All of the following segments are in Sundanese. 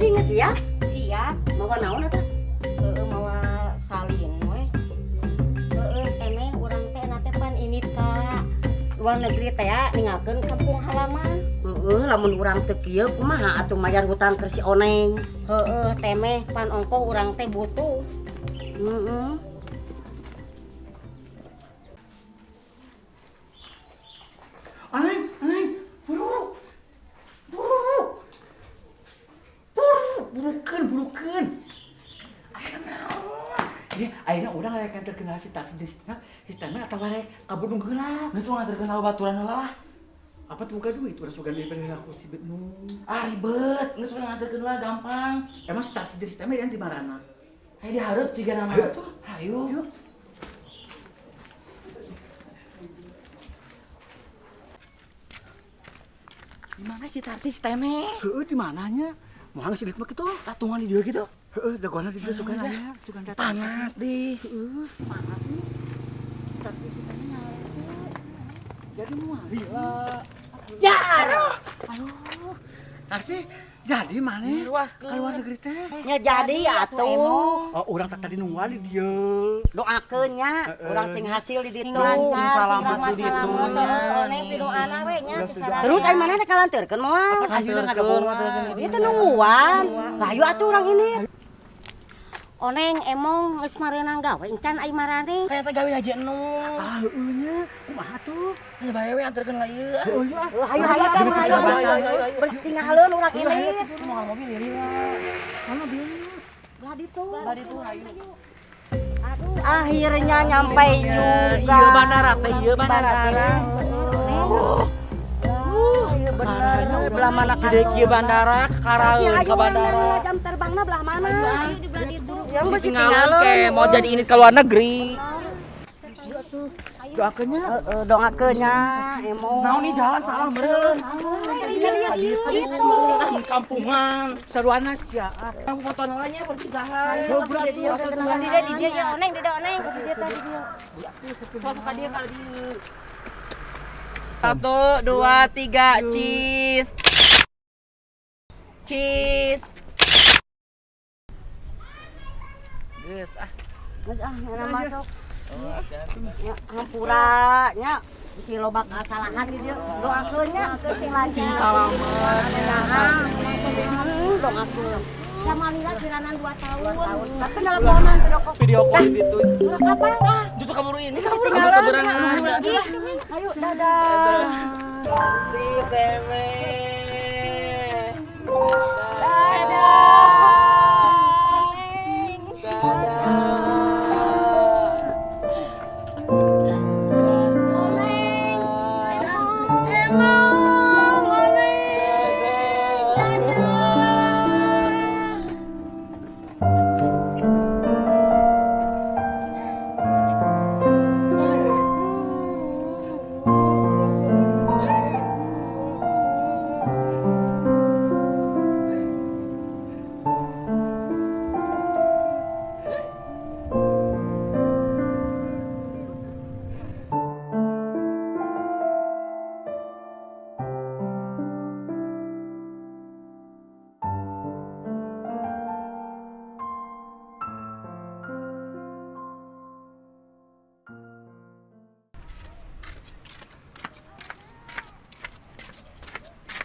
Taksi geus siap? Siap. Mawa naon eta? Heeh, mawa salin we. Heeh, Temeh, urang teh na teh pan ini ka luar negeri teh ya, ninggalkeun kampung halaman. Heeh, lamun urang teu kieu kumaha atuh mayar hutang keur si Oneng? Heeh, Temeh, pan ongkoh urang teh butuh. Heeh. Aneng, aneng, buru. Buru. Buru, burukeun, burukeun. Ayeuna naon? Ieu ayeuna urang rek terkenal si taksi di si Tama atawa rek ka Bandung heula. Geus nganterkeun ka babaturan heula lah. Apa tuh buka duit urang sugan daripada aku si Benu. Ah, ribet, geus nganterkeun lah gampang. Emang si taksi di si Tama yang di marana? Hayu dihareup ciga nama. Ayo tuh. Hayu. Yuk. Di mana si Tarsi si Teme? Heeh, di mananya? Moal geus duit mah kitu. Tatungan di dieu gitu. Heeh, dagoana di dieu sugan aya, sugan datang. Panas deh. Heeh, panas nih. Tapi si Tama nyala. Jadi moal. Ya, Aduh. Tarsi, jadi mana? Ruaskeun. Ka luar negeri teh. Nya jadi atuh. Oh, urang teh tadi nungguan di dieu. Doakeun nya, Heeh. urang cing hasil di ditu. Cing salamat di ditu. Oneng pidoana we nya tisararea. Terus ai mana teh kalanteurkeun moal? Ayeuna ngadagoan. Itu nungguan. Lah ayo atuh urang ini. Oneng emong geus mareunang gawe encan ai marane. Kayaknya teh gawe haji enu. Ah, heueuh nya. Kumaha tuh? Aya bae we anterkeun lah ieu. Heueuh nya. Hayu hayu atuh, hayu. Ayo, ayo, ayo. Bertinggalkeun urang ini. Mau mobil ya lila. Mana bilnya? Lah ditu. Lah ditu hayu. Aduh, Akhirnya nyampe juga. Iya bandara teh, iya bandara teh. Iya bener, belah mana Gede kieu bandara, karaeun Ayo ka bandara. Jam terbangna belah mana? Ayo di belah ditu. Yang Si mesti tinggalan ke mau jadi ini ke luar negeri. Doakeun nya. Heeh, doakeun nya emong. Naon nih jalan salah meureun. Itu. Ah, di kampungan. Saruana sia. Ah, Kamu foto nolanya perpisahan. Heuh, berat tuh. Di dia di dia ya oneng, di dia oneng. Di dia tadi dia. Sok ka dia ka dieu. 1, 2, 3, cheese. Cheese. Geus ah. Geus ah, ngana masuk. Ya, hampura nya bisi loba kasalahan di dieu. Doakeun nya cing lancar. Salamet. Doakeun. Sama lila kiranan 2 tahun. Tapi nelponan video call. Video call di ditu. Urang kapan? Justru kaburu ini kaburu Ketinggalan. keberangan. Ayo, dadah. Si Teme. Dadah. Dadah. Emang, oneng.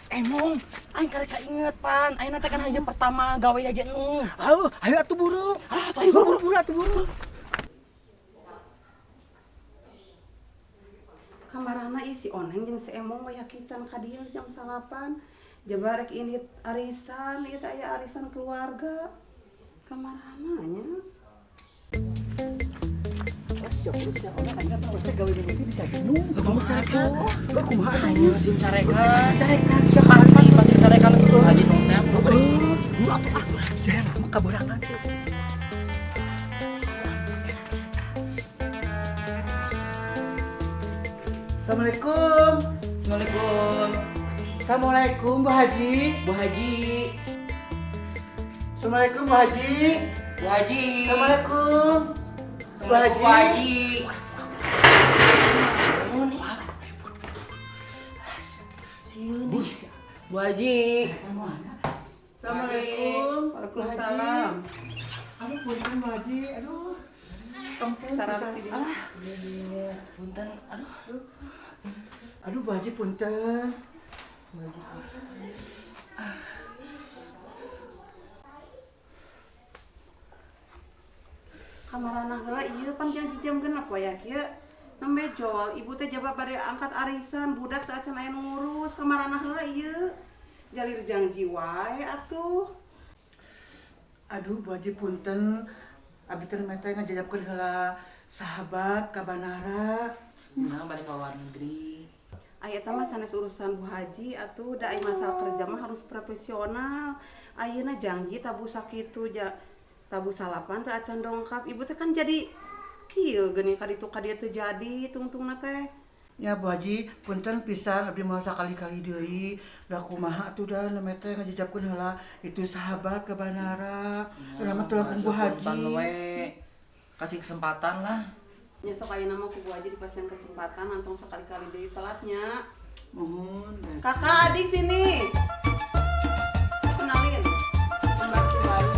Emong, aing karek kainget pan. Aing teh kan hari pertama gawe aja nu. Ayo, ayo atuh buru. Ah, tuh ayo Buru, buru atuh buru. Kamarana ih si Oneng jeung si Emong waya kican ka dieu jam 9. Jaba rek ini arisan, ieu teh aya arisan keluarga. Kamarana nya. Oh, siap buru sia Oneng ayeuna mah teh gawe di bisa jenuh. Kumaha carekan? Heuh, kumaha atuh? Aing sih carekan. Carekan sia. Pasti pasti carekan haji nu teh buru. Buru atuh ah. Sia mah kaberangan sih. Assalamualaikum. Assalamualaikum. Assalamualaikum Bu Haji. Bu Haji. Assalamualaikum Bu Haji. Bu Haji. Assalamualaikum. Bu Assalamualaikum Bu Haji. Haji. Bu Haji. Assalamualaikum. Waalaikumsalam. Aduh, punten Bu Haji. Aduh. Tongken Sarap pisan. di Ah, Iya, punten. Aduh. Aduh Bu Haji punten. Bu Haji. Kamarana heula ieu pan janji jam 6 wayah kieu. Nembe jol, ibu teh jaba bade angkat arisan, budak teh acan aya nu ngurus. Kamarana heula ieu. Jalir janji wae atuh. Aduh Bu Haji punten. Abdi teh mete ngajajabkeun heula sahabat ka bandara. Nah, balik ke luar negeri. Aya eta mah sanes urusan Bu Haji atuh, da ai masalah kerja mah harus profesional. Ayeuna janji tabuh sakitu ja tabuh salapan teh acan dongkap. Ibu teh kan jadi kieu geuning ka ditu ka dieu teu jadi tungtungna teh. Ya Bu Haji, punten pisan abdi moal sakali-kali deui. Da kumaha atuh da nembe teh ngajajabkeun heula itu sahabat ke bandara. Urang mah tulangkeun Bu Haji. Punten we. Kasih kesempatan lah. Nya sok ayeuna mah ku Bu Haji dipasihan kesempatan antong sakali-kali deui telatnya. Mohon. Kakak adik sini. Kenalin. Pembantu baru.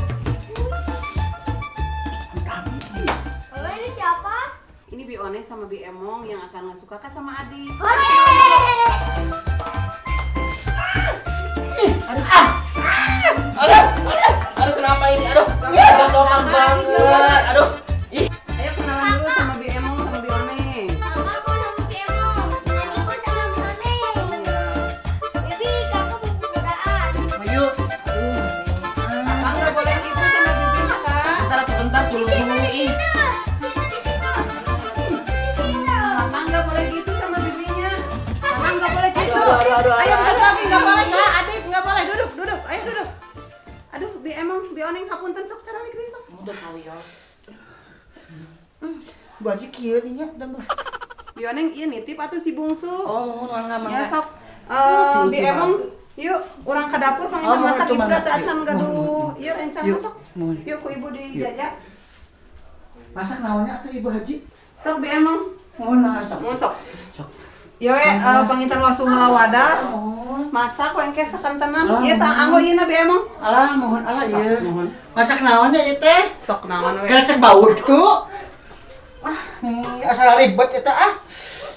Mama ini siapa? Ini Bi One sama Bi Emong yang akan ngasuh kakak sama adik. Hore! Aduh, aduh, aduh kenapa ini? Aduh, agak sopan banget. Aduh, ih. Ayo kenalan dulu sama Bi Emong sama Bi One. Kakak mau sama Bi Emong. Adikku sama Bi One. Iya. Bibi, kakak mau kendaraan. Ayo. Kakak nggak boleh gitu sama bibinya kak. Bentar, atuh, bentar, dulu dulu, ih. Kakak nggak boleh gitu sama bibinya. Kakak nggak boleh gitu. Aduh, aduh, aduh, Ayo aduh. duduk lagi nggak boleh kak. Adik nggak boleh duduk duduk. Ayo duduk. Aduh, Bi Emong, Bi Oneng hapunten sok cara lagi sok. Udah sawios. Bu Haji kieu nih nya da mah. Bi Oneng ieu nitip atuh si bungsu. Oh, mohon mangga Ya mangga. sok. Si Bi lucu Emong, banget. yuk urang ke dapur pengen Oh, mohon masak itu, ibu mangga. dah teu acan Yuk, gaduh. mohon. Yuk rencana Yuk, sok. mohon. Yuk ku ibu dijajak. Masak naonnya atuh Ibu Haji? Sok Bi Emong. Mohon mangga sok. Mohon sok. Sok. Ya we panginten waktu heula wadah. Mohon. Masak we engke sakantenan. Alah, Ieu tah mohon. anggo ieu na Bi Emong. Alah, mohon alah ieu. Mohon. Masak naonnya ieu teh? Sok naon we. Krecek baut kitu. Ah, nih asal ribet eta ah.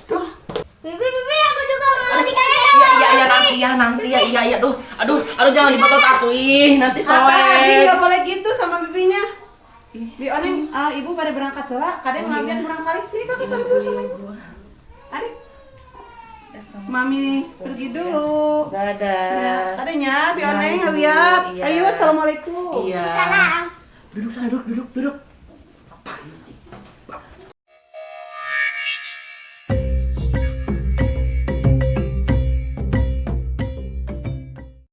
Duh. Bibi, Bibi, aku juga mau dikasih. Iya, iya, iya, nanti ya, nanti ya, iya, iya, aduh, aduh, aduh, jangan dipotot atuh, ih, nanti Kakak adik soek. nggak boleh gitu sama bibinya. Bi Oneng, ibu pada berangkat heula, kadang ngambil kurang kali sini kakak sama dulu sama ibu. Adik, mami pergi dulu. Dadah. Ya, kadangnya Bi Ya, Oneng Ibu. ngawiat. Iya. Ayo, assalamualaikum. Iya. Salam. Duduk sana, duduk, duduk, duduk.